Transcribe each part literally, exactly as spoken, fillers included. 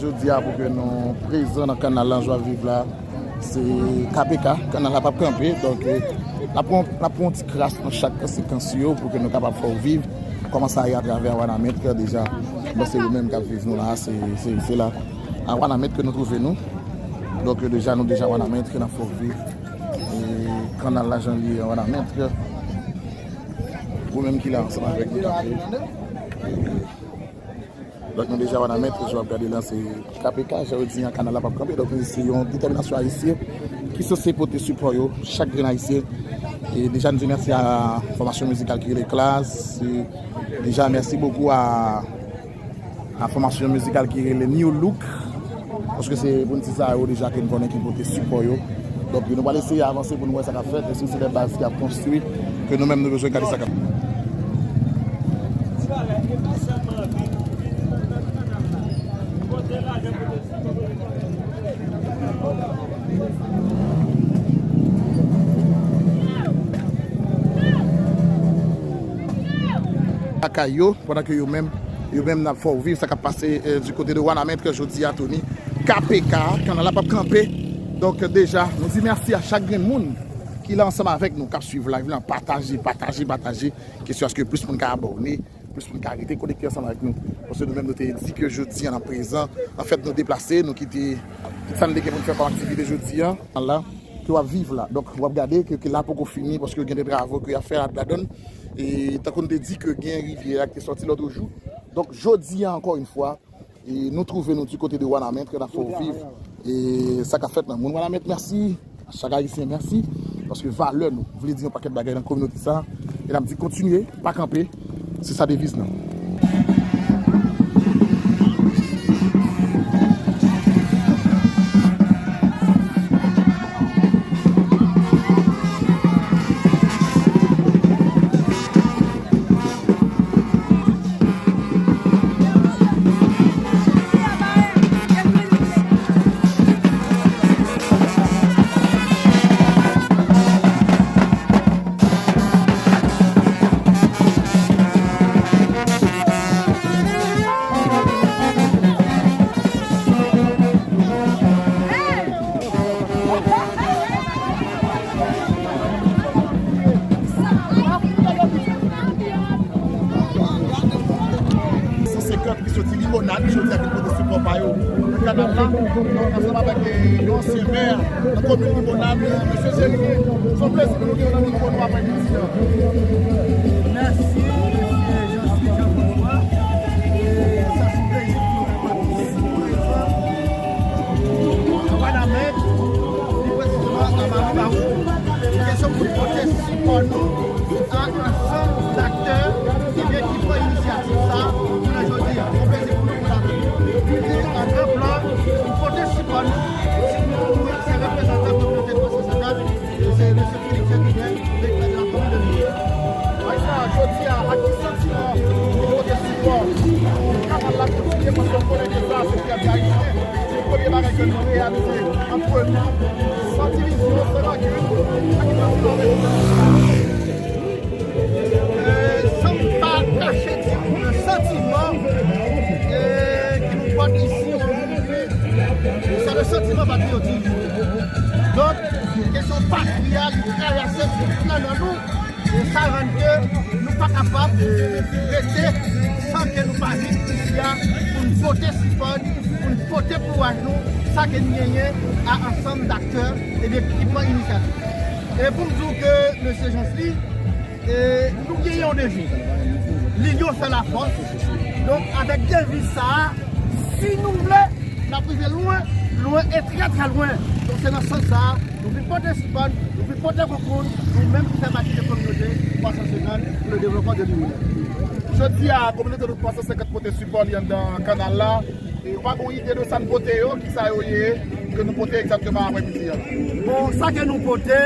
Jodi a, pou ke nou prezan nan kanal la, jan w ap viv la, se K P K, kanal la p ap kanpe. Donk, eh, n ap pran, n ap pran yon ti kras nan chak sekans yo pou ke nou kapab fè w viv kòman sa ye atravè Wanament. Deja, bon, se yo menm k ap viv nou la, se, se, se la, a Wanament ke nou twouve nou. Donk, deja, nou deja Wanament, ke n ap fè w viv. E kanal la, jan li ye, Wanament. Ou menm ki la ansanm avèk nou, k ap viv. Donk, nou deja Wanament, jan w ap gade la, se K P K, jan yo di an, kanal la p ap kanpe. Donk, se yon detèminasyon ayisyen ki sanse pote sipò yo, chak grenn ayisyen. E deja, nou di mèsi a fòmasyon mizikal ki rele Class. E deja, mèsi bokou a, a fòmasyon mizikal ki rele New Look. Paske se pou n di sa yo deja ke n konnen ki pote sipò yo. Donk, nou pral eseye avanse pou nou wè sa k ap fèt, e si se de baz ki ap konstwi, ke nou menm nou bezwen gade sa k ap. Lakay yo, pandan ke yo menm, yo menm n ap fè w viv sa k ap pase, eh, du côté de Wanament, ke jodi a, Tony, K P K, kanal la p ap kanpe. Donk, deja, nou di mèsi a chak grenn moun ki la ansanm avèk nou, k ap swiv live la, pataje, pataje, pataje, kesyon aske plis moun ka abòne, plis moun ka rete konekte ansanm avèk nou. Paske nou menm, nou te di ke jodi a, n ap prezan, anfèt, nou deplase, nou kite tout sa n te gen pou n fè kòm aktivite jodi a, la, ke w ap viv la. Donk, w ap gade ke, ke la poko fini, paske gen de travo ke y ap fè la, ladann. E tankou n te di ke gen rivyè a ki te sòti lòt jou. Donk, jodi a, ankò yon fwa, e nou twouve nou du côté de Wanament, ke n ap fè w viv. E sa k ap fèt nan moun Wanament, mèsi. Chak ayisyen, mèsi. Paske valè nou vle di yon pakèt bagay nan kominote sa. E n ap di kontinye, pa kanpe. Se sa deviz nan. San senkant ki soti Limonad, jodi a ki pote sipò pa yo nan kanal la. Donk, ansanm avèk, eh, yon ansyen mè nan komin Limonad, eh, mesye Jerry. Se yon plezi pou nou gen w nan mikwo nou aprè midi a. Mèsi, mesye Jean-Louis Jean-François. E sa se yon plezi pou nou kapab prezan nan Wanament, pi presizeman nan Mawou Mawou. Kesyon pou pote sipò nou a ansanm daktè, ebyen, ki pran inisyativ sa a jounen jodi a. Se yon plezi pou nou pou la vin an gran plan pou pote sipò nou, sitou nou se reprezantan kominote Twasonsennkat, e se mesye Félix Jean Guilain, direktè de la komin de Lyon. Ayisyen, jodi a, ak ki santiman nou pote sipò kanal la kontinye, paske nou konnen ke sa se fyète ayisyen. Se premye bagay ke nou reyalize antre nou, san divizyon, san rankun, ak ki santiman nou pote sipò. E, san m pa kache di nou le santiman, e, ke nou pote isi ojodui, se le santiman patriyotik. Donk, kesyon patri a, li travèse tout nannan nou, e sa rann ke nou pa kapab, e, rete san ke nou pa vin isi a pou n pote sipò n, pou n pote kouraj nou, sa ke n genyen a ansanm daktè, ebyen, ki pran inisyativ. E pou m di w ke, mesye Jean-Louis, e, nou genyen yon deviz. L'union fait la force. Donk, avèk deviz sa a, si nou vle, n ap rive lwen, lwen e trè, trè lwen. Donk, se nan sans sa a, nou vin pote sipò n, nou vin pote konkou n, nou menm ki fè pati de kominote Twa san senkant pou le devlopman de Limonad. Jodi a, kominote nou Twa san senkant pote sipò li anndan kanal la. E w pa gen yon ide de sa n pote yo, ki sa yo ye, ke nou pote egzakteman aprè midi a? Bon, sa ke nou pote,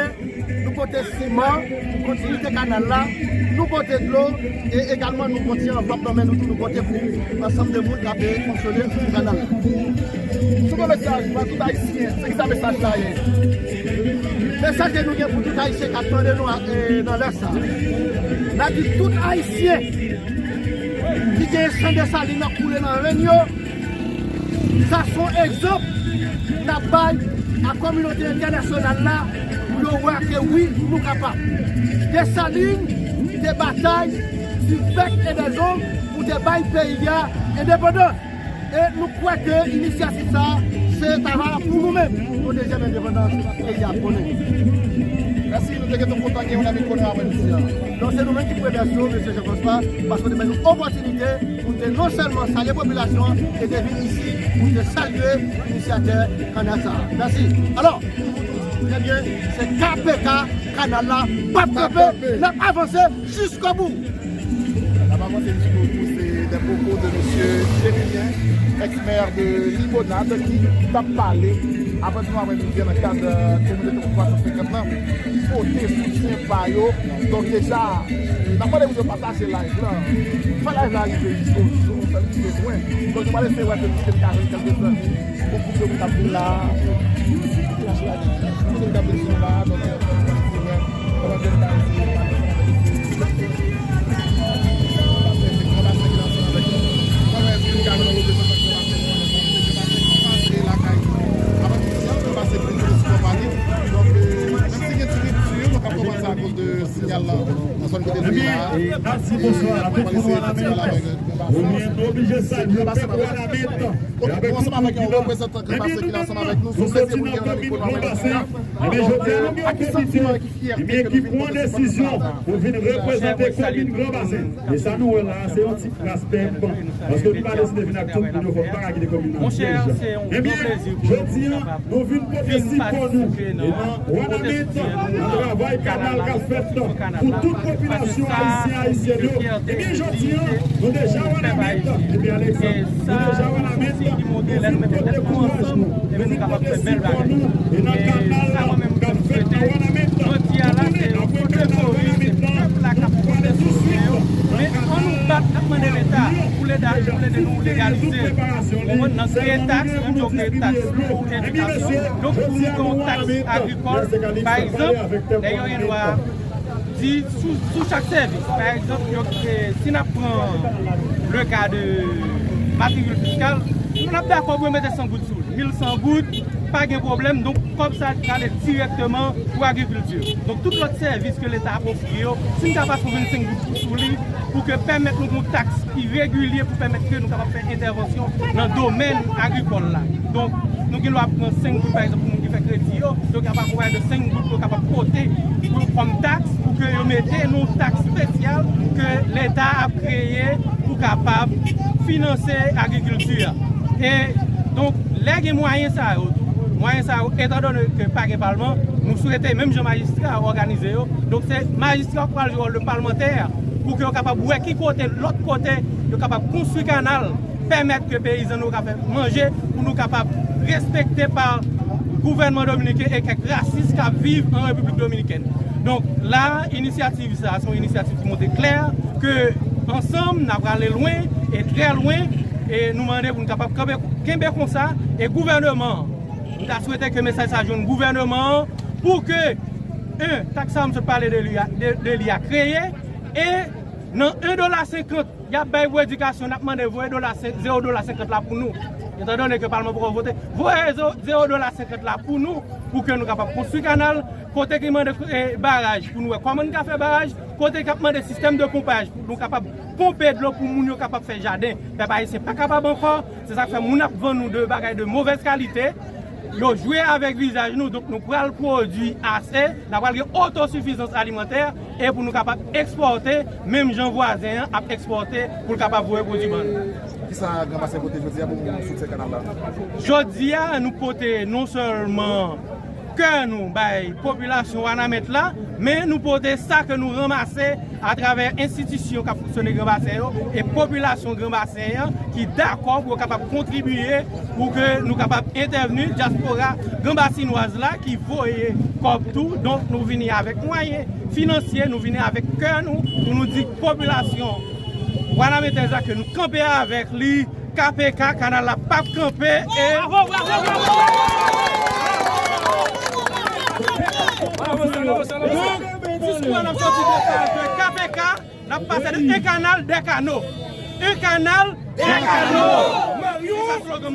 nou pote siman pou kontinite kanal la, nou pote dlo, e egalman nou pote anvlòp nan men nou tou, nou pote pou ansanm de moun k ap fonksyone sou kanal la. Sou yon mesaj, pou tout Ayisyen, se ki sa mesaj la ye? Mesaj ke nou gen pou tout Ayisyen k ap tande nou a, e, nan lè sa a. N ap di tout Ayisyen ki gen san Desalin nan koule nan venn yo, Sa se yon egzanp n ap bay a kominote entènasyonal la pou yo wè ke wi, nou kapab. Desalin te batay di bèk e dè zong pou te bay peyi a endepandans. E nou kwè ke inisyativ sa a, se ta va pou nou menm, yon dezyèm endepandans peyi a ap konnen. Mèsi, nou te gentan kontan gen yon lami konnen avè misye a. Donk, se nou menm ki pou remèsye w, mesye Jean François, paske w te bay nou opòtinite pou te non sèlman salye popilasyon an, e te vin isi pou te salye inisyatè kanal sa a. Mèsi. Alò, trè byen, se K P K, kanal la p ap kanpe, n ap avanse jiskobou. N ap avanse jiskobou, se des propos de mesye Jerilien, ex-maire de Limonade, ki t ap pale avè nou avè misye nan kad, euh, kominote twa san senkant lan, ki pote soutyen pa yo. Donk, deja, n ap mande pou yo pataje live la. Fè live la rive jiske sou, fè l rive lwen. Donk, nou pral eseye wè si misye ka jwenn kèlke zanmi pou gwoup yo ki t ap vin la. Pou nou t ap vin sou la, donk, euh, nou pral eseye wè kòman ke nou ka eseye pale ansanm avè misye. Paske se gran basen ki la ansanm avèk nou. Kòman èske nou ka jwenn reprezantan gran basen nou an ansanm? Paske gran basen ki pase lakay nou. Avan misye an, gran basen ki vin sou konpani. Donk, euh, menm si gen ti ripti, nou p ap konprann sa akoz de siyal la nan zòn kote nou ye la. Ebyen, e, mèsi, bonswa a tout moun Wanament. Nou oblije salye pèp Wanament. Ok, nou ansanm avèk yon reprezantan Gran Basen ki la ansanm avèk nou. Se yon plezi pou nou gen yon lami konnen avèk nou. Ebyen, jodi a nou gen yon komite, ebyen, ki pran desizyon pou vin reprezante komin Gran Basen. E sa nou wè la, se yon ti kras pèp. Paske nou pa deside vin ak tout moun yo, fòk nou pa ka kite komin nan pyèj. Ebyen, jodi a, nou vin pote sipò nou. E nan Wanament, nan travay kanal k ap fèt pou tout popilasyon ayisyen, ayisyèn yo. Ebyen, jodi a, nou deja Wanament, epi Alexandre, nou deja Wanament, nou vin pote kouraj nou, nou vin pote sipò nou, e nan kanal la k ap fèt nan Wanament. Jodi a la, se yon kote koze, se pèp la k ap pote sipò yo. Men ann nou bat, n ap mande Leta pou l ede, pou l ede nou legalize. Ou konprann? Nan kreye taks, menm jan w kreye taks pou edikasyon, donk pou nou gen yon taks agrikòl, pa egzanp, nèg yo gen dwa di sou, sou chak sèvis. Pa egzanp, yo, eh, si n ap pran le ka de matrikil fiskal, nou n ap dakò pou yo mete san goud sou li. Mil san goud, pa gen pwoblèm. Donk, kòb sa prale dirèkteman pou agrikilti. Donk, tout lòt sèvis ke Leta ap ofri yo, si n kapab pou vennsenk goud sou li, pou ke pèmèt nou gen yon taks ki regilye, pou pèmèt ke nou kapab fè entèvansyon nan domèn agrikòl la. Donk, nou gen dwa pran senk goud, pa egzanp, pou moun ki fè kredi yo, donk y ap akonpaye de senk goud pou yo kapab pote pou, kòm taks, pou ke yo mete nan yon taks espesyal ke Leta ap kreye pou kapab finanse agrikilti a. E donk, lè gen mwayen sa yo, mwayen sa yo, etandone ke pa gen palman, nou swete, menm jan majistra yo òganize yo, donk se majistra yo k pral jwe wòl de palmantè pou ke yo kapab wè ki kote, lòt kote, yo kapab konstwi kanal, pèmèt ke peyizan nou ka fè manje, pou nou kapab respekte pa gouvènman dominiken e kèk rasis k ap viv an Repiblik Dominikèn. Donk, la, inisyativ sa, se yon inisyativ ki montre klè ke ansanm, n ap prale lwen, e trè lwen, e nou mande pou nou kapab kanpe, kenbe konsa, e gouvèneman an, nou ta swete ke mesaj sa jwenn gouvèneman an, pou ke, en, taks sa m sot pale de li a, de, de li a kreye, e nan en dola senkant, y ap bay pou edikasyon, n ap mande voye dola sen-, zewo dola senkant la pou nou. Etandone ke palman poko vote, voye zo-, zewo dola senkant la pou nou, pou ke nou kapab konstwi kanal, kote ki mande, eh, baraj, pou nou wè kòman n ka fè baraj, kote k ap mande sistèm de ponpaj, pou nou kapab ponpe dlo pou moun yo kapab fè jaden. Pèp ayisyen pa kapab ankò, se sa k fè moun ap vann nou de bagay de movèz kalite. Yo jwe avèk vizaj nou, donk nou pral pwodui ase, n a pral gen otosifizans alimantè, e pou nou kapab ekspòte, menm jan vwazen an ap ekspòte pou l kapab voye pwodui ban nou. Kisa Gran Basen pote jodi a pou moun soutyen kanal la? Jodi a, nou pote non sèlman kè nou bay popilasyon Wanament la, men nou pote sa ke nou ranmase atravè enstitisyon k ap fonksyone Gran Basen yo e popilasyon Gran Basen an ki dakò pou yo kapab kontribiye pou ke nou kapab entèvni dyaspora granbasinwaz la ki voye kòb tou. Donk, nou vini avèk mwayen finansye, nou vini avèk kè nou pou nou di popilasyon wanamentèz la ke nou kanpe avèk li. K P K, kanal la p ap kanpe e... Bravo, bravo, bravo! Bravo, Salomon, Salomon! Donk, diskou a n ap sòti de sa, de K P K, n ap pase de un canal, des canaux. Un canal, des canaux!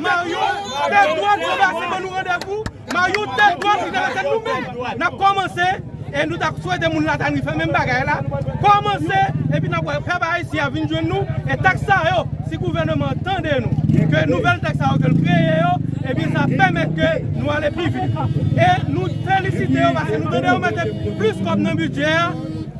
Mayon, tèt dwat, nou pase ban nou randevou. Mayon, tèt dwat, li nan tèt nou menm. N ap kòmanse, e nou ta swete moun Latany fè menm bagay la. Kòmanse, epi n ap wè pèp ayisyen an vin jwenn nou. E tèks sa yo, si gouvènman an tande nou, ke nouvèl tèks sa yo ke l kreye yo, ebyen sa pèmèt ke nou ale pi vit. E nou felisite yo paske nou tande yo mete plis kòb nan bidjè a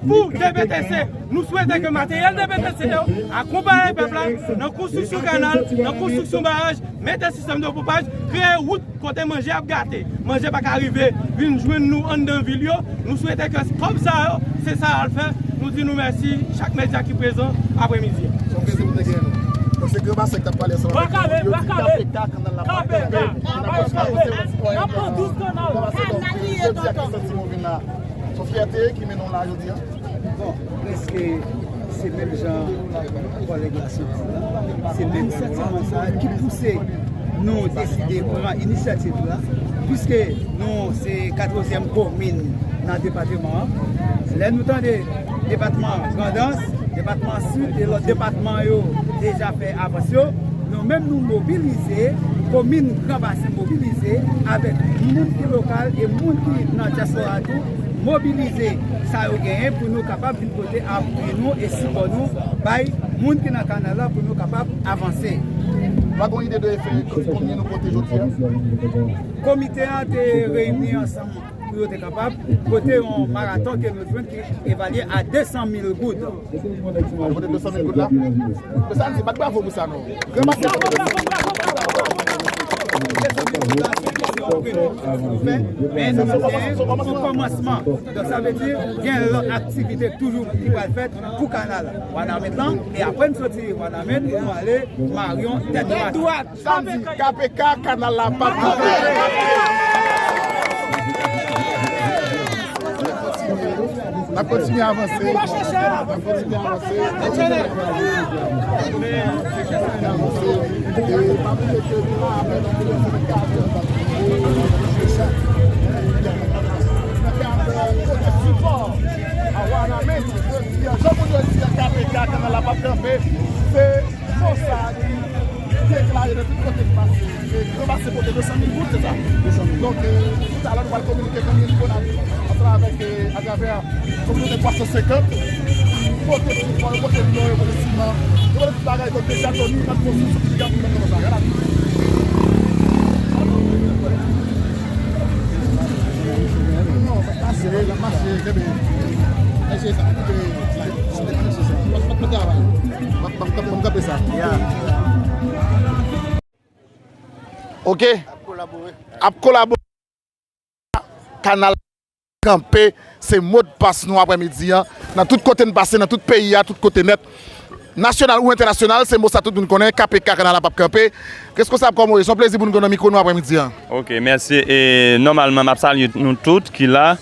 pou D P T C. Nou swete ke materyèl D P T C yo akonpaye pèp la nan konstriksyon kanal, nan konstriksyon baraj, mete sistèm de ponpaj, kreye wout kote manje ap gate. Manje pa ka rive vin jwenn nou anndan vil yo. Nou swete ke kòb sa yo, se sa y al fè. Nou di nou mèsi chak medya ki prezan aprèmidi a. Se yon plezi pou te gen nou. Donk, se Gran Basèk k ap pale ansanm avèk nou. Yo di K P K, kanal la p ap kanpe. N ap kontinye avanse, yon sitwayen pran douz kanal. Gran Basèk, donk, jodi a, ki santiman w vin la? Se yon fyète ki mennen w la jodi a? Bon, prèske se menm jan kòlèg la sot di la. Se menm santiman sa a ki pouse nou deside pran inisyativ la, piske nou se katòzyèm komin nan depatman an. Lè nou tande depatman Grandans, depatman Sid e lòt depatman yo deja fè avans yo, nou menm nou mobilize, komin Gran Basen mobilize avèk moun ki lokal e moun ki nan dyaspora tou, mobilize sa yo genyen pou nou kapab vin pote apui nou e sipò nou bay moun ki nan kanal la pou nou kapab avanse. Nou pa gen yon ide de efektif konbyen nou pote jodi a? Komite a te reyini ansanm pou yo te kapab pote yon maraton ke nou jwenn ki evalye a de san mil goud. Pote de san mil goud la? Mesye, ann di, bat bravo pou sa non. Gran Basèk pote de san mil goud. Men se yon kòmansman. Donk, sa vle di, gen lòt aktivite toujou ki pral fèt pou kanal Wanament lan. E apre n soti Wanament, nou ale Maryon, tèt dwat. Samdi, K P K, kanal la p ap kanpe. N ap kontinye avanse. N ap kontinye avanse. N ap kontinye avanse. E pa bliye ke nou la avèk nou. Nan kad pote sipò a Wanament, jodi a, jan moun yo di a, K P K, kanal la p ap kanpe. Se mo sa ki deklare nan tout kote k pase. E Gran Basen pote de san mil goud, se sa? De san mil. Donk, e, toutalè, nou pral kominike konbyen limonad ansanm avèk, e, atravè kominote twa san senkant. Pote sipò, yo pote dlo, yo pote siman, yo pote tout bagay. Donk, deja, Tony, n ap konstwi sou ki piga pou nou konsa. Gade la. Non, sa pase, sa pase, kenbe. Mesye, sa, kenbe. Sa, sa, sa, sa. Ban m kanpe sa. Ok. Ap kolabore. Kanal kanpe, se modpas nou aprèmidi an. Nan tout kote n pase, nan tout peyi a, tout kote nèt, nasyonal ou entènasyonal, se mo sa tout moun konnen, K P K, kanal la p ap kanpe. Reskonsab, kòman w ye? Se yon plezi pou nou gen w nan mikwo nou aprèmidi an. Ok, mèsi. E nòmalman, m ap salye nou tout ki la.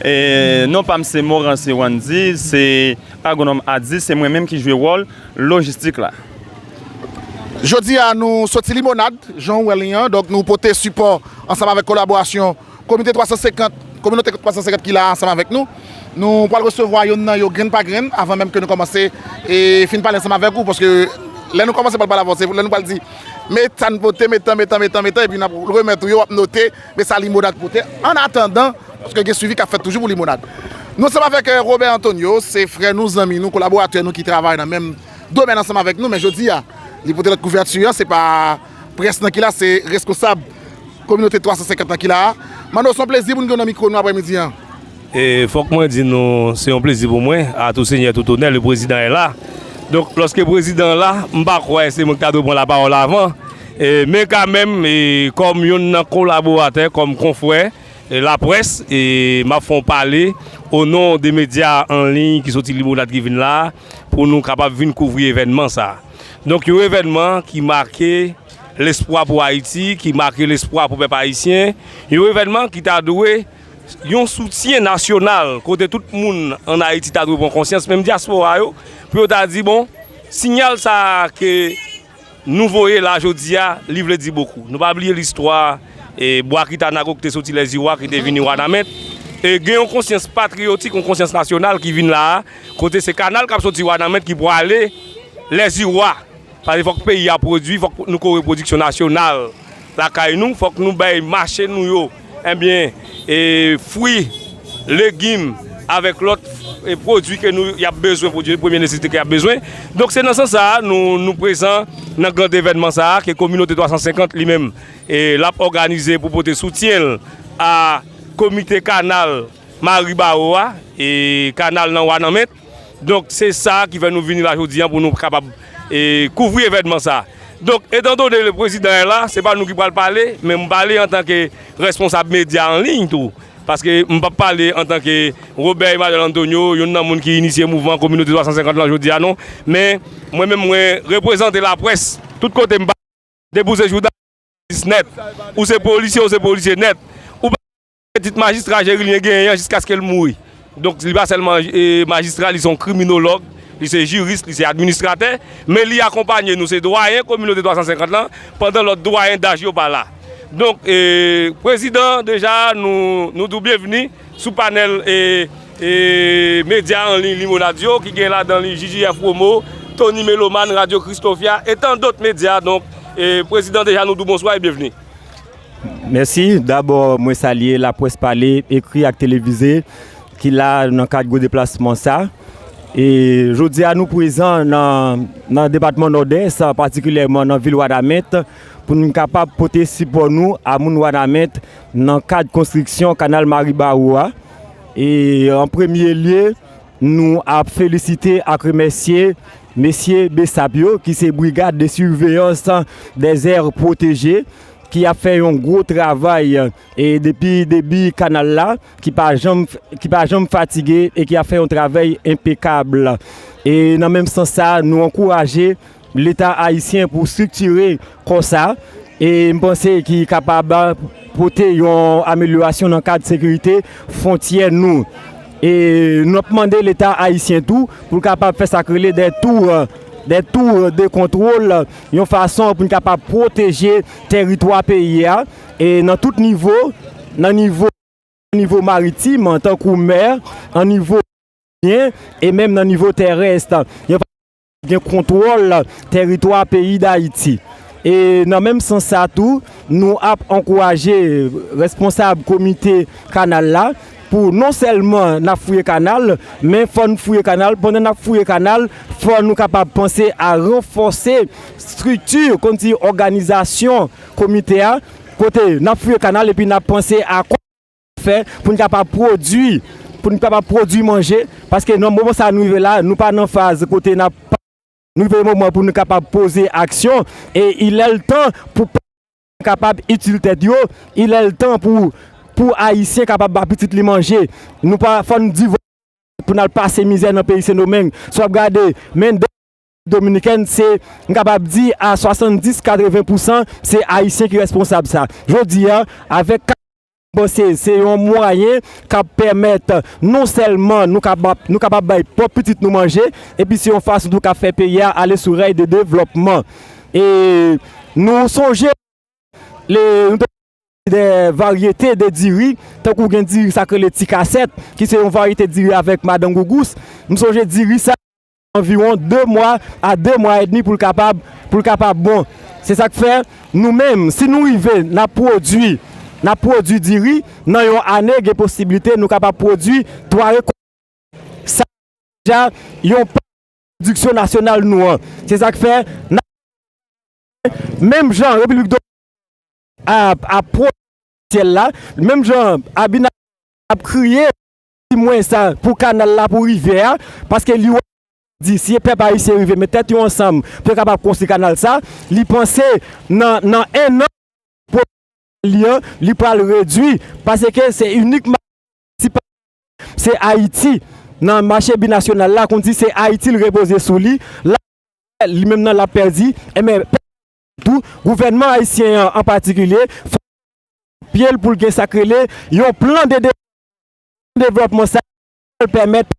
E non pa m se Moranse Wandy, se agwonòm a dis, se mwen menm ki jwe wòl lojistik la. Jodi a, nou soti Limonad, jan w wè li an, donk nou pote sipò ansanm avèk kolaborasyon Komite twa san senkant, kominote twa san senkant ki la ansanm avèk nou. Nou pral resevwa yonn nan yo grenn pa grenn, avan menm ke nou kòmanse e fin pale ansanm avèk ou, paske lè nou kòmanse pral pale avè w, se lè nou pral di, men sa n pote, men tan, men tan, men tan, men tan, epi n ap remèt ou yo, w ap note, men sa Limonad pote. An atandan, paske gen swivi k ap fèt toujou pou Limonad. Nou ansanm avèk, eh, Robert Antonio, se frè nou, zanmi nou, kolaboratè nou ki travay nan menm domèn ansanm avèk nou, men jodi a, li pote lòt kouvèti an, se pa près nan ki la, se reskonsab kominote twa san senkant lan ki la a. Manno, se yon plezi pou n gen w nan mikwo nou aprèmidi an. E fòk mwen di nou, se yon plezi pou mwen, à tout seigneur, tout honneur, le président est là. Donk, lòske prezidan la, m pa kwè se mwen ki ta dwe pran lapawòl avan. E, men kanmenm, e, kòm yonn nan kolaboratè, kòm konfrè, e, laprès, e, m ap fè yon pale o non de medya an liy ki soti Limonad ki vin la a, pou nou kapab vin kouvri evènman sa a. Donk, yon evènman ki make lespwa pou Ayiti, ki make lespwa pou pèp ayisyen, yon evènman ki ta dwe yon soutyen nasyonal, kote tout moun ann Ayiti ta dwe pran konsyans, menm dyaspora yo, pou yo ta di, bon, siyal sa a ke nou voye la jodi a, li vle di bokou. Nou pa bliye listwa, e, Bwa Kitanago ki te soti Lèziwa, ki te vini Wanament. E gen yon konsyans patriyotik, yon konsyans nasyonal ki vin la a, kote se kanal k ap soti Wanament ki prale Lèziwa. Paske fòk peyi a pwodui, fòk nou kore pwodiksyon nasyonal lakay nou, fòk nou bay mache nou yo, ebyen, e, fwi, legim, avèk lòt, e, pwodui ke nou, y ap bezwen, pwodui premye nesesite ke y ap bezwen. Donk, se nan sans sa a, nou, nou prezan nan gran evènman sa a, ke Kominote twa san senkant li menm, e, l ap òganize pou pote soutyen l a Komite Kanal Maribawo a, e, kanal nan Wanament. Donk, se sa ki fè nou vini la jodi a pou nou kapab, e, kouvri evènman sa. Donk, etandone le prezidan è la, se pa nou ki pral pale, men m pale antanke responsab medya an liy tou. Paske m p ap pale antanke Robert Emmanuel Antonio, youn nan moun ki inisye mouvman Kominote twa san senkant lan jodi a non. Men, mwen menm, mwen reprezante laprès tout kote m pase. Depi w se jounalis nèt, ou se polisye, ou se polisye nèt. Ou pa tit majistra Jerilyen genyen an jiskaske l mouri. Donk, li pa sèlman, e, majistra, li se yon kriminològ, li se jiris, li se administratè, men li akonpanye nou, se dwayen Kominote twa san senkant lan, pandan lòt dwayen daj yo pa la. Donk, e, prezidan, deja, nou, nou di w byenvni sou panèl, e, e, medya an liy Limonad yo, ki gen ladan li J J F Promo, Tony Meloman, Radyo Christofia, e tan dòt medya. Donk, e, prezidan, deja, nou di w bonswa e byenvni. Mèsi. Dabò, mwen salye laprès pale, ekri ak televize ki la nan kad gwo deplasman sa. E jodi a, nou prezan nan, nan depatman Nòdès, patikilyèman nan vil Wanament, pou nou kapab pote sipò nou a moun Wanament nan kad konstriksyon kanal Maribawo a. E an premye lye, nou ap felisite ak remèsye mesye BSAP yo, ki se Brigade de Surveillance des Aires Protégées, ki ap fè yon gwo travay, e depi debi kanal la, ki pa janm, ki pa janm fatige e ki ap fè yon travay enpekab. E nan menm sans sa, nou ankouraje Leta ayisyen pou estriktire kò sa, e m panse ki kapab pote yon amelyorasyon nan kad sekirite fwontyè nou. E nou ap mande Leta ayisyen tou pou l kapab fè sa k rele des tours, des tours de contrôle, yon fason pou n kapab pwoteje teritwa peyi a, e nan tout nivo, nan nivo, nivo maritim, tankou mè, an nivo byen, e menm nan nivo terès. Yon fason gen kontwòl teritwa peyi Dayiti. E nan menm sans sa tou, nou ap ankouraje responsab komite kanal la pou non sèlman n ap fouye kanal, men fò n fouye kanal. Pandan n ap fouye kanal, fò nou kapab panse a ranfòse estrikti, kòmsi òganizasyon komite a, kote n ap fouye kanal epi n ap panse a fè pou n kapab pwodui, pou n kapab pwodui manje, paske nan moman sa nou rive la, nou pa nan faz kote n ap, nou rive moman pou nou kapab poze aksyon, e il è l tan pou pèp kapab itil tèt yo, il è l tan pou, pou Ayisyen kapab ba pitit li manje. Nou pa, fò n divòse pou n al pase mizè nan peyi Sendomeng. Si w ap gade, men Dominikèn, se, m kapab di a swasanndis, katreven pousan, se Ayisyen ki responsab sa. Jodi a, avèk ka-, panse se yon mwayen k ap pèmèt non sèlman nou kapab, nou kapab bay pwòp pitit nou manje, epi se yon fason tou k ap fè peyi a ale sou rèy de devlòpman. E nou sonje, le, nou te de varyete de diri, tankou gen diri sa k rele ti kasèt, ki se yon varyete diri avèk madangougous. M sonje diri sa anviwon de mwa a de mwa edmi pou l kapab, pou l kapab bon. Se sa k fè, nou menm, si nou rive, n ap pwodui, n ap pwodui diri, nan yon ane, gen posiblite nou kapab pwodui twa rekòt. Sa deja yon pa pwodiksyon nasyonal nou an. Se sa k fè, n ap, menm jan Repiblik Dominikèn ap, ap pwodisyèl la, menm jan Abinader ap kriye, di mwen sa, pou kanal la, pou rivyè a, paske li wè, di, si pèp ayisyen rive met tèt yo ansanm pou yo kapab konstwi kanal sa, li panse nan, nan en an, li an, li pral redui, paske se inikman, se Ayiti, nan mache binasyonal la, konn di se Ayiti l repoze sou li, la, li menm nan l ap pèdi, enben, tou, gouvènman ayisyen an, an patikilye, fè pye l pou l gen sa k rele yon plan de de-, devlòpman sa, l pèmèt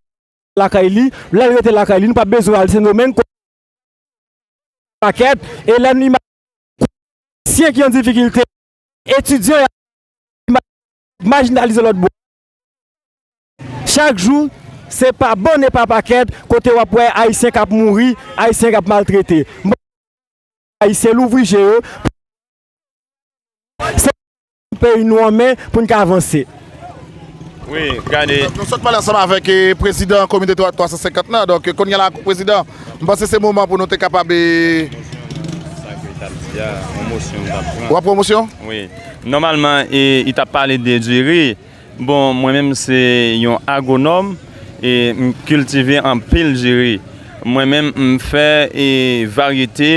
lakay li, lè l rete lakay li, nou pa bezwen al Sendomeng, pakèt, e lè n imajine syen ki an difikilte, etidyan majinalize lòt bò. Chak jou, se pa bann e pa pakèt kote w ap wè Ayisyen k ap mouri, Ayisyen k ap maltrete. Ayisyen louvri je yo. Se peyi nou an men pou n ka avanse. Wi, gade. Nou sot pale ansanm avèk eh, prezidan komite twa san senkant lan. Donk, kounye a la, prezidan, m panse se moman pou nou te kapab. eh, Sa ke w t ap di a, yon mosyon m t ap pran. W ap pran mosyon? Wi. Nòmalman, e, li t ap pale de diri. Bon, mwen menm se yon agwonòm e m kiltive anpil diri. Mwen menm m fè e varyete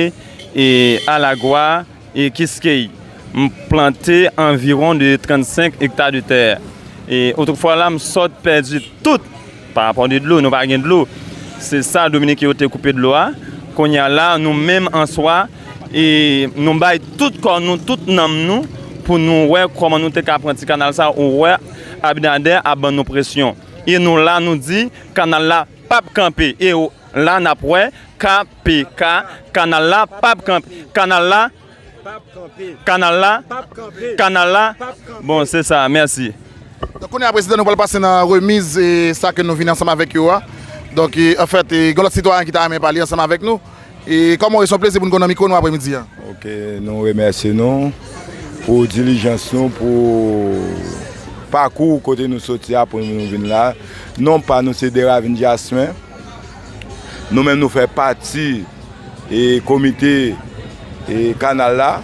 e alagwa e kiskey. M plante anviwon de trannsenk ekta de tè. E otrefwa la m sot pèdi tout pa rapò de dlo, nou pa gen dlo. Se sa Dominiken yo te koupe dlo a. Kounye a la nou menm an swa e nou bay tout kò nou, tout nanm nou pou nou wè kòman nou te ka pran ti kanal sa ou wè Abinader ap ban nou presyon. E nou la nou di kanal la p ap kanpe e la n ap wè K P K, kanal la p ap kanpe, kanal la kanal la kanal la bon se sa mèsi. Donk kounye a prezidan nou pral pase nan remiz e sa ke nou vin ansanm avèk yo a. Donk e, anfèt e, gen lòt sitwayen ki ta renmen pale ansanm avèk nou. E kòman w ye, se yon plezi pou n gen w nan mikwo nou apremidi a. Ok, nou remèsye nou pou dilijans nou pou pakou kote nou soti a pou nou vin la. Non pa nou se Deravin Jasmin. Nou menm nou fè pati e komite e kanal la.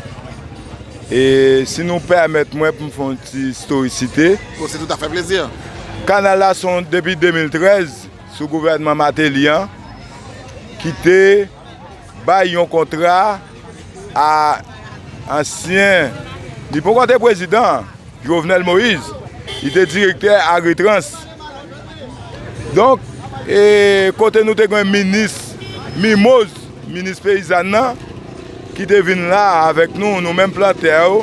E si nou pèmèt mwen pou m fè yon ti istorikite. Bon, se tout afè plezi. Kanal la se yon depi de mil trèz sou gouvènman Mateli an ki te bay yon kontra a ansyen, li poko te prezidan, Jovenel Moïse, li te direktè Agritrans. Donk, e kote nou te gen minis Mimoz, minis peyizàn nan, ki te vin la avèk nou, nou menm plantè yo,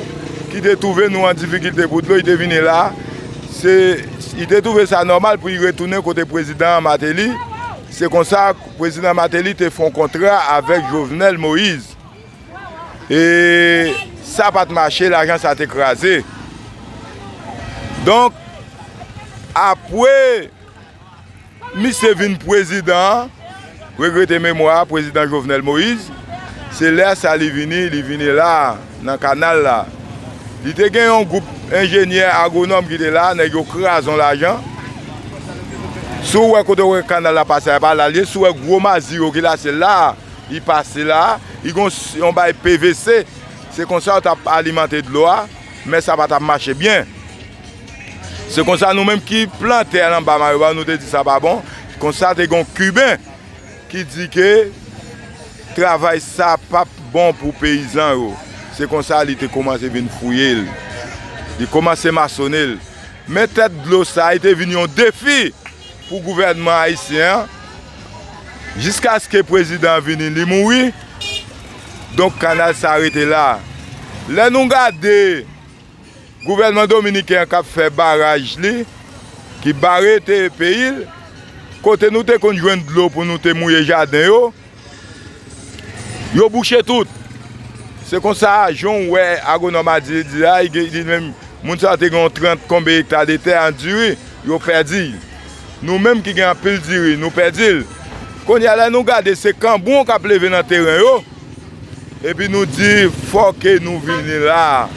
ki te twouve nou an difikilte pou dlo, li te vini la. Se, li te twouve sa nòmal pou li retounen kote prezidan Mateli. Se konsa, prezidan Mateli te fè yon kontra avèk Jovenel Moïse. E sa pa t mache, lajan sa te kraze. Donk, apre misye vin prezidan an, regrete memwa a, prezidan Jovenel Moïse, se lè sa li vini, li vini la, nan kanal la. Li te gen yon gwoup enjenyè agwonòm ki te la, nèg yo kraze yon lajan. Si w wè kote w wè kanal la pase a, e pa la l ye, si w wè gwo mazi yo ki la, se la. Li pase la, li gon yon bay P V C, se konsa yo t ap alimante dlo a, men sa pa t ap mache byen. Se konsa nou menm ki plantè anba mayo ba nou te di sa pa bon, konsa te gon kiben ki di ke travay sa p ap bon pou peyizan yo. Se konsa li te kòmanse vin fouye l. Li kòmanse masone l. Men tèt dlo sa, li te vin yon defi pou gouvènman ayisyen an, jiskaske prezidan an vini, li mouri. Donk, kanal sa rete la. Lè nou gade gouvènman dominiken an k ap fè baraj li, ki bare te peyi l, kote nou te konn jwenn dlo pou nou te mouye jaden yo, yo bouche tout. Se konsa, jan w wè agwonòm a di, di la, li gen, li menm, moun sa yo te gen yon trant konbe ekta de tè an diri, yo pèdi l. Nou menm ki gen anpil diri, nou pèdi l. Kounye a, lè nou gade, se kanbon k ap leve nan teren yo, epi nou di, fò ke nou vini la,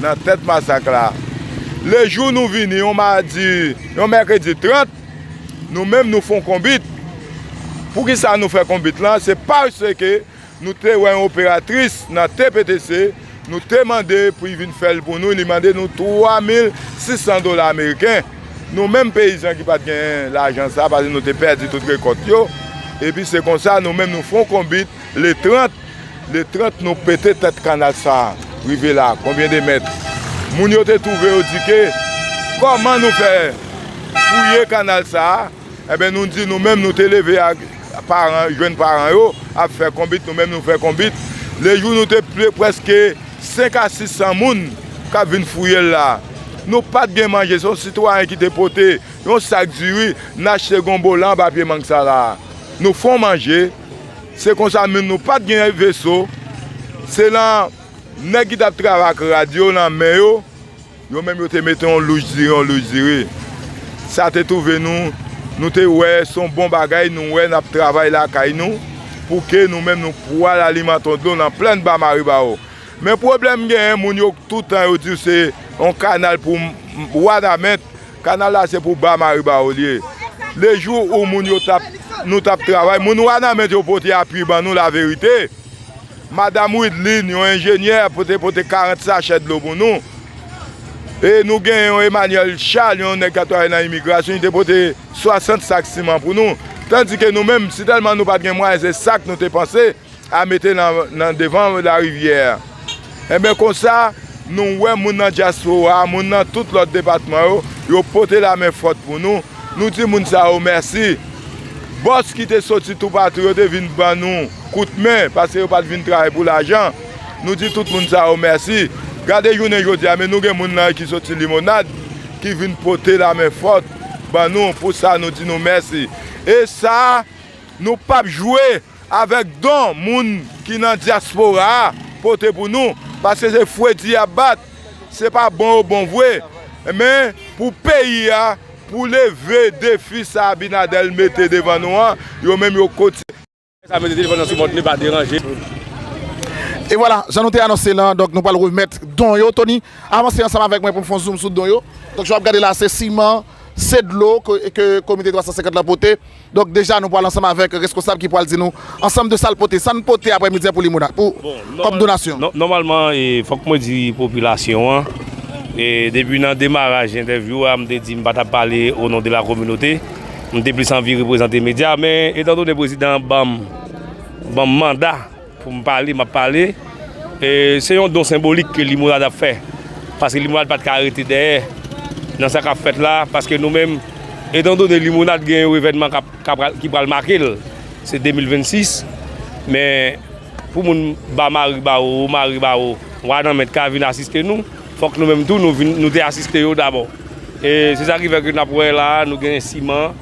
nan tèt masak la. Lejou nou vini, yon madi, yon mèkredi trant, nou menm nou fè yon konbit. Poukisa nou fè konbit lan? Se paske nou te wè yon operatris nan T P T C, nou te mande pou li vin fè l pou nou, li mande nou twa mil sis san dola ameriken. Nou menm peyizan ki pa t gen lajan sa, paske nou te pèdi tout rekòt yo, epi se konsa nou menm nou fè yon konbit, le trant, le trant nou pete tèt kanal sa, rive la, konbyen de mèt? Moun yo te twouve yo di ke, kòman nou fè fouye kanal sa, Enben, nou di nou menm, nou te leve ak paran, jwenn paran yo, ap fè konbit, nou menm nou fè konbit. Lejou nou te ple prèske senk a sis san moun k ap vin fouye l la. Nou pa t gen manje, se yon sitwayen ki te pote yon sak diri, n achte gonbo la anba pye mang sa la. Nou fè yon manje, se konsa menm nou pa t gen veso, se nan nèg ki t ap travay ak rad yo nan men yo, Yo menm yo te mete yon louch diri, yon louch diri. Sa te twouve nou, nou te wè se yon bon bagay, nou wè n ap travay lakay nou. pou ke nou menm nou pwal alimante yon dlo nan plèn Ba Maribawo. Men pwoblèm genyen, moun yo toutan yo di w se yon kanal pou m-, m-, Wanament, kanal la se pou Ba Maribawo li ye. Lejou ou moun yo t ap, nou t ap travay, moun Wanament yo pote apui ban nou laverite. Madanm Widline, yon enjenyè, pote, pote karant sachè dlo pou nou. E nou gen yon Emmanuel Charles, yon nèg k ap travay nan imigrasyon, li te pote swasant sak siman pou nou. Tandike nou menm, sitèlman nou pa t gen mwayen, se sak nou te panse a mete nan, nan devan larivyè a. Enben konsa, nou wè moun nan dyaspora a, moun nan tout lòt depatman yo, yo pote lamen fòt pou nou. Nou di moun sa yo mèsi. Bòs ki te soti toupatou yo te vin ban nou kout men, paske yo pa t vin travay pou lajan. Nou di tout moun sa yo mèsi. Gade jounen jodi a, men nou gen moun nan ki soti Limonad, ki vin pote lamen fòt ban nou. Pou sa, nou di nou mèsi. E sa, nou p ap jwe avèk don moun ki nan dyaspora a pote pou nou, paske se fredi y ap bat, se pa bon yo bon vre. Men, pou peyi a, pou leve defi sa Abinader mete devan nou an, yo menm yo kontinye. Sa mete telefòn nan sou mòd ne pa deranje. E vwala, jan nou te anonse l lan, donk nou pral remèt don yo. Tony, avanse ansanm avèk mwen pou m fè yon zoom sou don yo. Donk, jan w ap gade la, se siman, se dlo ke, ke Komite twa san senkant lan pote. Donk, deja, nou pral ansanm avèk reskonsab ki pral di nou ansanm de sa l pote, sa n pote aprèmidi a pou Limonad, pou, kòm donasyon. Bon, nòmal-, nò-, nòmalman, e, fòk mwen di popilasyon an, e, depi nan demaraj entèvyou a, m te di m pa t ap pale o non de la kominote, m te plis anvi reprezante medya, men etandone prezidan an ban m, ban m manda, pou m pale, m ap pale. E, se yon don senbolik ke Limonad ap fè. Paske Limonad pa t ka rete dèyè nan sa k ap fèt la. Paske nou menm, etandone Limonad gen yon evènman k ap, k ap, ki pral make l, se de mil vennsis. Men, pou moun Ba Maribawo, Wo Maribawo, Wanament ka vin asiste nou, fòk nou menm tou, nou vin, nou te asiste yo dabò. E se sa ki fè ke n ap wè la, nou gen siman,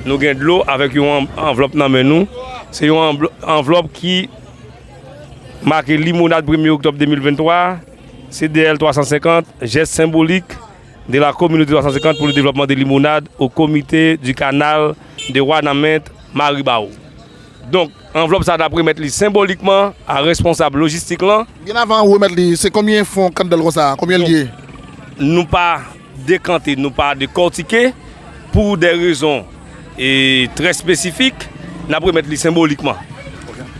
nou gen dlo avèk yon an-, anvlòp nan men nou. Se yon anvlò-, anvlòp ki make Limonad premye oktòb de mil venntwa, C D L twa san senkant, geste symbolique de la communauté twa san senkant pour le développement de Limonad au comité du canal de Wanament Maribawo. Donk, anvlòp sa, n ap remèt li senbolikman a responsab lojistik lan. Byen avan w remèt li, se konbyen fon kandèl konsa? Konbyen l ye? Nou pa dekante, nou pa dekòtike pou de rezon, e, trè espesifik, n ap remèt li senbolikman.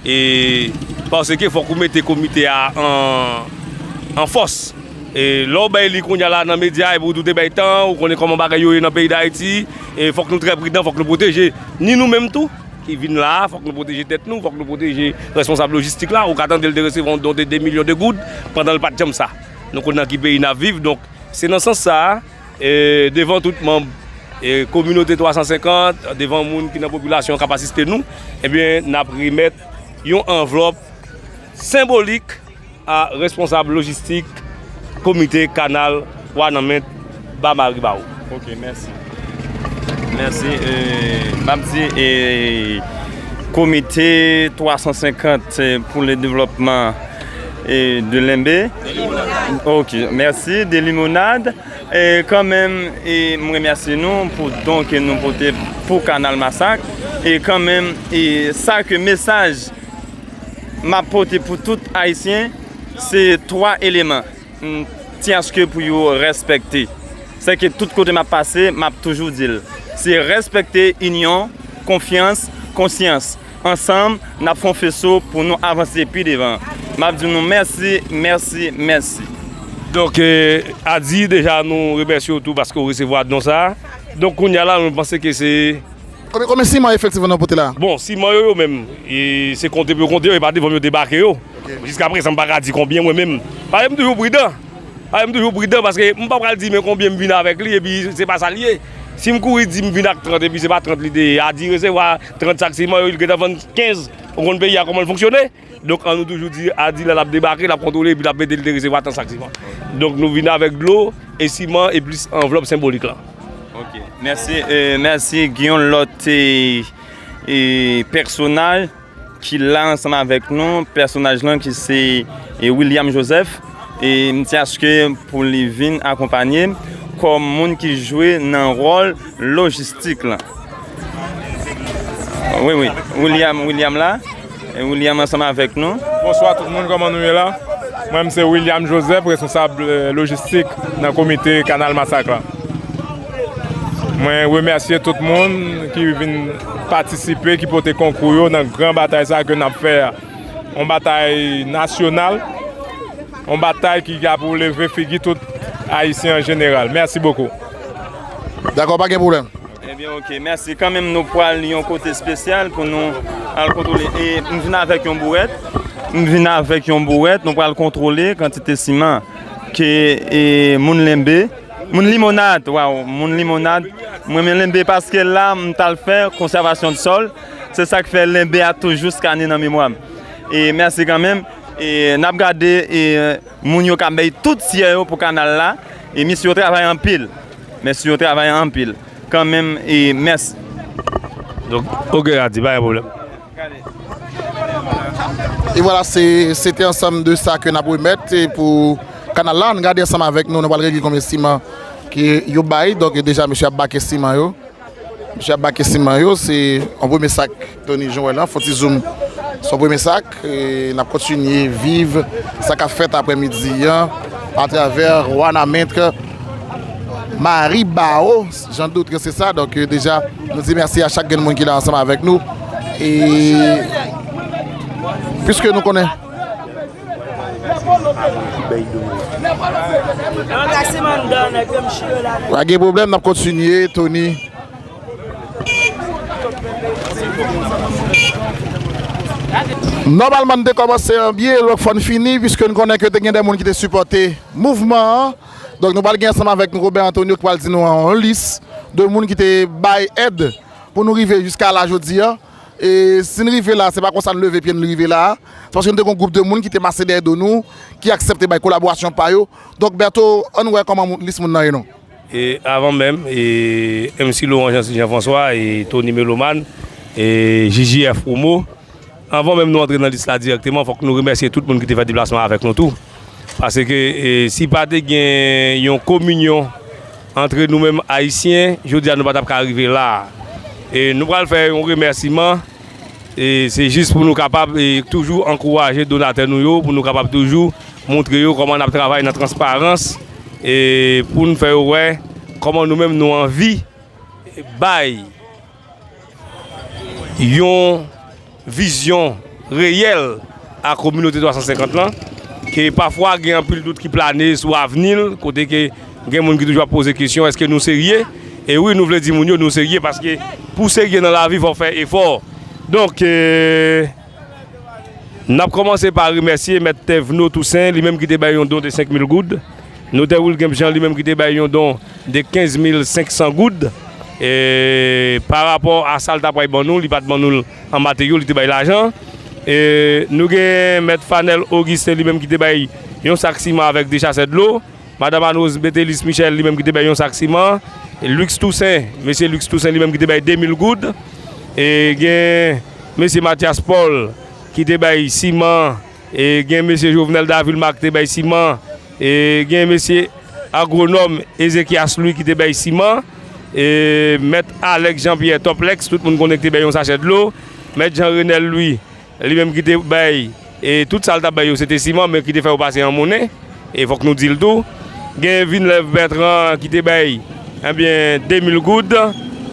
E, paske fòk ou mete komite a an, an fòs. E, lè w bay li kounye a la nan medya, epi w tou te bay tan, ou konnen kòman bagay yo ye nan peyi Dayiti, e fòk nou trè pridan, fòk nou pwoteje ni nou menm tou, ki vin la a, fòk nou pwoteje tèt nou, fòk nou pwoteje responsab lojistik la. Ou ka tande l te resevwa yon don de de milyon de goud pandan l pa t janm sa. Nou konn nan ki peyi n ap viv, donk se nan sans sa a, e, devan tout manm, e, kominote twa san senkant, devan moun ki nan popilasyon k ap asiste nou, ebyen, n ap remèt yon anvlòp senbolik a responsab lojistik komite kanal Wanament Ba Maribawo. Ok, mèsi. Mèsi. E, m ap di, e, komite twa san senkant, e, pou le devlòpman, e, de Lenbe. Ok, mèsi. De Limonad. E, kanmenm, e, m remèsye nou pou don ke nou pote pou Kanal Masak. E kanmenm, e, sa ke mesaj m ap pote pou tout Ayisyen, se twa eleman. M, ti aske pou yo respekte. Se ke tout kote m ap pase, m ap toujou di l. Se respekte, inyon, konfyans, konsyans. Ansanm, n ap fè yon feso pou nou avanse pi devan. M ap di nou mèsi, mèsi, mèsi. Donk, e, Adi, deja nou remèsye w tou paske w resevwa don sa a. Donk, kounye a la, nou panse ke se Konbyen, konbyen siman efektivman nou pote la? Bon, siman yo, yo menm, e, se konte pou yo konte yo, e pa devan m yo debake yo. Ok. Jiskaprezan, m pa ka di konbyen mwen menm. Paske m toujou pridan. Paske m toujou pridan, paske m pa pral di men konbyen m vin avèk li, epi se pa sa l ye. Si m kouri di m vin ak trant, epi se pa trant li te ye, Adi resevwa trant sak siman yo, li gentan vann kenz, ou konn peyi a kòman l fonksyone. Donk, an nou toujou di, Adi lè l ap debake, l ap kontwole, epi l ap mete l te resevwa tan sak siman. Donk, nou vin avèk dlo e siman e plis anvlòp senbolik lan. Ok. Mèsi, e, mèsi. Gen yon lòt, e, e, pèsonaj ki la ansanm avèk nou. Pèsonaj lan ki se, e, William Joseph. E m ti aske pou li vin akonpanye m kòm moun ki jwe nan wòl lojistik lan. Wi, wi. William, William la. William ansanm avèk nou. Bonswa tout moun, kòman nou ye la? Mwen, m se William Joseph, responsab, eh, lojistik nan komite Kanal Masak la. Mwen remèsye tout moun ki vin patisipe, ki pote konkou yo nan gran batay sa ke n ap fè a. Yon batay nasyonal, yon batay ki ka pou leve figi tout Ayisyen an jeneral. Mèsi bokou. Dakò, pa gen pwoblèm. Ebyen, oke, mèsi. Kanmenm, nou pral yon kote espesyal pou nou al kontwole. E m vin avèk yon bourèt. M vin avèk yon bourèt. Nou pral kontwole kantite siman ke, e, moun Lenbe, moun Limonad, waw, moun Limonad. Mwen renmen Lenbe paske la, m t al fè konsèvasyon de sòl. Se sa k fè Lenbe a toujou skane nan memwa m. E mèsi kanmenm. E n ap gade, e, moun yo k ap bay tout syè yo pou kanal la. E misye yo travay anpil. Mesye yo travay anpil. Kanmenm, e mèsi. Donk, oke, Adi, pa gen pwoblèm. E vwala, se, se te ansanm de sa ke n ap remèt, e pou kanal la, ann gade ansanm avèk nou, nou pral regle konbyen siman ke yo bay. Donk, deja, mesye ap bake siman yo. Mesye ap bake siman yo, se yon premye sak Tony Joel lan, fon ti zoom. Se yon premye sak, e n ap kontinye viv sa k ap fèt aprèmidi an atravè Wanament Maribao, j'en doute que c'est ça. Donk, e, deja, nou di mèsi a chak grenn moun ki la ansanm avèk nou. E piske nou konnen. Pa gen pwoblèm, n ap kontinye, Tony. Nòmalman, n te kòmanse an byen, donk fò n fini, piske n konnen ke te gen de moun ki te sipòte mouvman an. Donk, nou pral gen ansanm avèk nou Robert Antonio ki pral di nou yon lis de moun ki te bay èd pou nou rive jiska la jodi a. E si n rive la, se pa konsa n leve pye n rive la a. Se paske n te gen yon gwoup de moun ki te mase dèyè do nou, ki aksepte bay kolaborasyon pa yo. Donk, Bertho, ann wè kòman moun, lis moun nan ye non. E avan menm, e M C Laurent Jean, Jean François, e Tony Melomane, e J J F Promo. Anvan menm nou antre nan lis la dirèkteman, fòk nou remèsye tout moun ki te fè deplasman avèk nou tou. Paske, e, si pa te gen yon kominyon antre nou menm Ayisyen, jodi a nou pa t ap ka rive la a. E nou pral fè yon remèsiman, e se jis pou nou kapab, e, toujou ankouraje donatè nou yo, pou nou kapab toujou montre yo kòman n ap travay nan transparans, e pou n fè yo wè kòman nou menm nou anvi bay yon vizyon reyèl a kominote twa san senkant lan, ke pafwa gen anpil dout ki plane sou avni l, kote ke gen moun ki toujou ap poze kesyon, èske nou serye? E wi, nou vle di moun yo nou serye, paske pou serye nan lavi, fò w fè efò. Donk, e, N ap kòmanse pa remèsye Mèt Tevno Toussaint, li menm ki te bay yon don de senk mil goud. Notè Wilgemp Jean, li menm ki te bay yon don de kenz mil senk san goud. E, pa rapò a sa l ta pral ban nou, li pa t ban nou l an materyo, li te bay lajan. E, nou gen Mèt Fanel Augustin, li menm ki te bay yon sak siman avèk de chasè dlo. Madanm Ann Rose Betelis Michel, li menm ki te bay yon sak siman. Lux Toussaint, mesye Lux Toussaint, li menm ki te bay de mil goud. E gen mesye Mathias Paul ki te bay siman. E gen mesye Jovenel Davilma ki te bay siman. E gen mesye agwonòm Ezekias Louis ki te bay siman. E Mèt Alex Jean Pierre Toplex, tout moun konnen ki te bay yon sachè dlo. Mèt Jean Renel Louis, li menm ki te bay, e tout sa l t ap bay yo, se te siman, men ki te fè yo pase an monnen, e fòk nou di l tou. Gen Vinlèv Bertrand ki te bay, ebyen, de mil goud.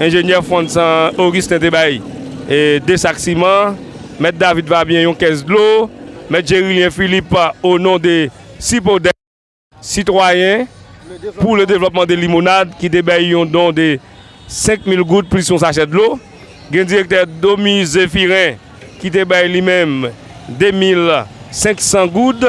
Enjenyè Frantz Augustin te bay, e, de sak siman. Mèt David Fabien, yon kès dlo. Mèt Jerilien Philippe, o non de Sipodè. Sitwayen pou le devlòpman de Limonad ki te bay yon don de senk mil goud plis yon sachè dlo. Gen direktè Domi Zephirin ki te bay li menm de mil senk san goud,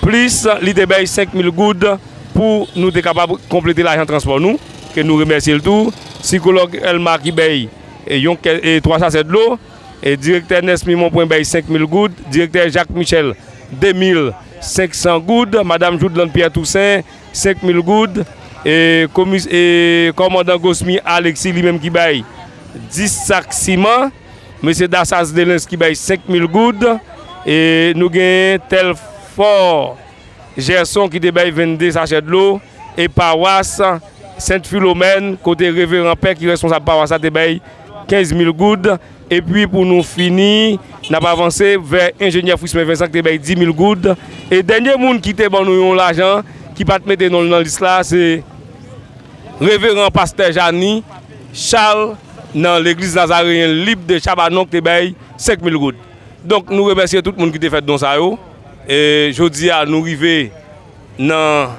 plis li te bay senk mil goud pou nou te kapab konplete lajan transpò nou, ke nou remèsye l tou. Sikològ Elma ki bay, e, yon kè, e, twa sachè dlo. E direktè Nesmy Monpwen bay senk mil goud, direktè Jacques Michel de mil senk san goud, madanm Joudland Pierre Toussaint senk mil goud, e komis-, e kòmandan Gosmy Alexis li menm ki bay dis sak siman, mesye Dassas Delens ki bay senk mil goud, e nou gen Telfort Gerson ki te bay vennde sachè dlo, e pawas Sent Filomèn, kote reveran pè ki responsab pawas la te bay kenz mil goud, Epi pou nou fini, n ap avanse vè enjenyè Frismen Vincent ki te bay dis mil goud. E dènye moun ki te ban nou yon lajan, ki pa t mete non l nan lis la, se Reveran Pastè Jani Charles nan legliz Nazareyen Lib de Chabanon ki te bay senk mil goud. Donk, nou remèsye tout moun ki te fè don sa yo. E jodi a, nou rive nan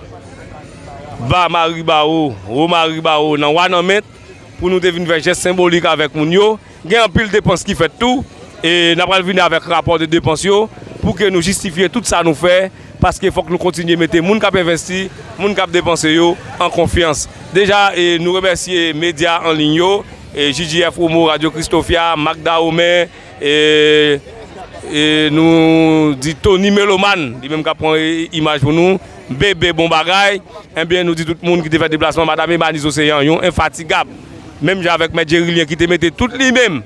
ba Maribawo, wo Maribawo, nan Wanament, pou nou te vin fè jès senbolik avèk moun yo. Gen anpil depans ki fèt tou, e n ap pral vini avèk rapò de depans yo, pou ke nou jistifye tout sa nou fè, paske fòk nou kontinye mete moun k ap envesti, moun k ap depanse yo an konfyans. Deja, e nou remèsye medya an liy yo, e J J F Promo, Radio Christofia, Magda Omen, e, e nou di Tony Meloman, li menm k ap pran, e, imaj pou nou, Bebe Bon Bagay, ebyen, nou di tout moun ki te fè deplasman, Madanm Emaniz Oseyan, yon enfatigab, menm jan avèk Mèt Jerilyen ki te mete tout li menm,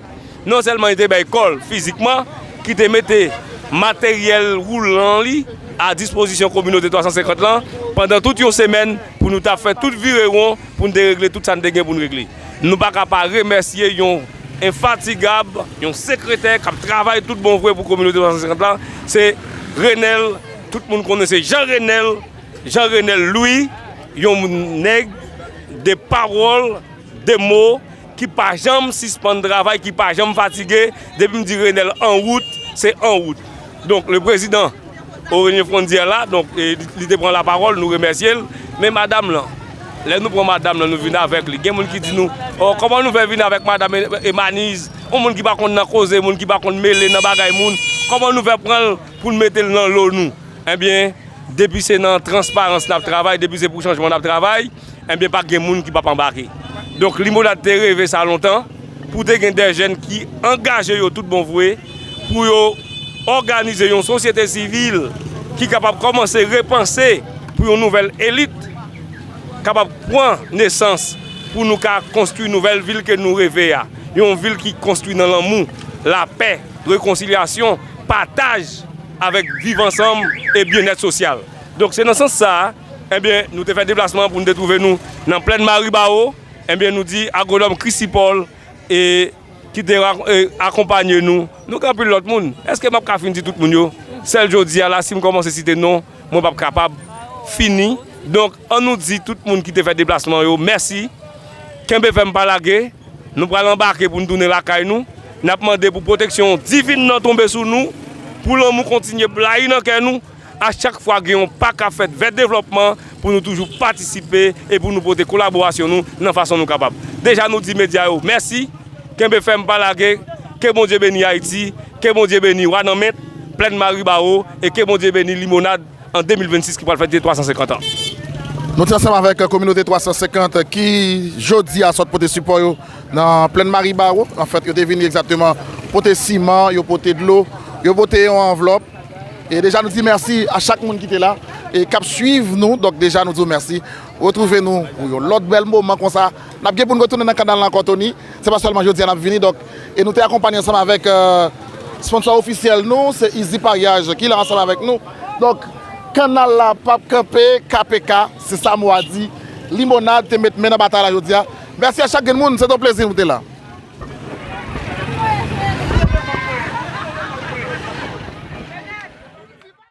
non sèlman li te bay kò l fizikman, ki te mete materyèl woulan li a dispozisyon kominote twa san senkant lan pandan tout yon semèn pou nou ta fè tout virewon pou n te regle tout sa n te gen pou n regle. Nou pa ka pa remèsye yon enfatigab, yon sekretè k ap travay tout bon vre pou kominote twa san senkant lan, se Renel, tout moun konnen se Jean Renel, Jean Renel Louis, yon nèg de pawòl, de mo, ki pa janm sispann travay, ki pa janm fatige. Depi m di Renel an wout, se an wout. Donk, le président Aurélien Frondière la, donk, e, li, li te pran lapawòl, nou remèsye l. Men madanm lan, lè nou pran madanm lan, nou vin avèk li. Gen moun ki di nou, "Oh, kòman nou fè vin avèk madanm E-, Emaniz? Yon moun ki pa konn nan koze, moun ki pa konn mele nan bagay moun. Kòman nou fè pran l pou n mete l nan lo nou?" Ebyen, depi se nan transparans n ap travay, depi se pou chanjman n ap travay, ebyen, pa gen moun ki p ap anbake. Donk, Limonad te reve sa lontan, pou te gen de jèn ki angaje yo tout bon vre, pou yo òganize yon sosyete sivil ki kapab kòmanse repanse pou yon nouvèl elit kapab pran nesans pou nou ka konstwi nouvèl vil ke nou reve a. Yon vil ki konstwi nan lanmou, lapè, rekonsilyasyon, pataj avèk viv ansanm e byennèt sosyal. Donk, se nan sans sa a, ebyen, nou te fè deplasman pou nou te twouve nou nan Plèn Maribawo. Ebyen, nou di agwonòm Christy Paul, e, ki te ra-, e, akonpanye nou. Nou gen anpil lòt moun. Èske m ap ka fin di tout moun yo? Sèl jodi a la, si m kòmanse site non, mwen p ap kapab fini. Donk, an nou di tout moun ki te fè deplasman yo, mèsi. Kenbe fèm, pa lage. Nou pral anbake pou n tounen lakay nou. N ap mande pou pwoteksyon diven nan tonbe sou nou, pou lanmou kontinye blayi nan kè nou. A chak fwa gen yon pa k ap fèt vè devlòpman, pou nou toujou patisipe e pou nou pote kolaborasyon nou nan fason nou kapab. Deja, nou di medya yo mèsi. Kenbe fèm, pa lage. Ke Bondye beni Ayiti. Ke Bondye beni Wanament, Plèn Maribawo, e ke Bondye beni Limonad an de mil vennsis ki pral fete twa san senkant an. Nou te ansanm avèk kominote twa san senkant ki jodi a sot pote sipò yo nan Plèn Maribawo. Anfèt, yo te vini egzakteman pote siman, yo pote dlo, yo pote yon anvlòp. E deja nou di mèsi a chak moun ki te la e k ap swiv nou. Donk, deja nou di w mèsi. Retwouve nou pou yon lòt bèl moman konsa. N ap gen pou n retounen nan kanal la ankò, Tony. Se pa sèlman jodi a n ap vini. Donk, e nou te akonpanye ansanm avèk, euh, sponsò ofisyèl nou, se Easy Payaj ki la ansanm avèk nou. Donk, kanal la p ap kanpe, K P K, se sa mo a di. Limonad te met men nan batay la jodi a. Mèsi a chak grenn moun, se te yon plezi pou te la.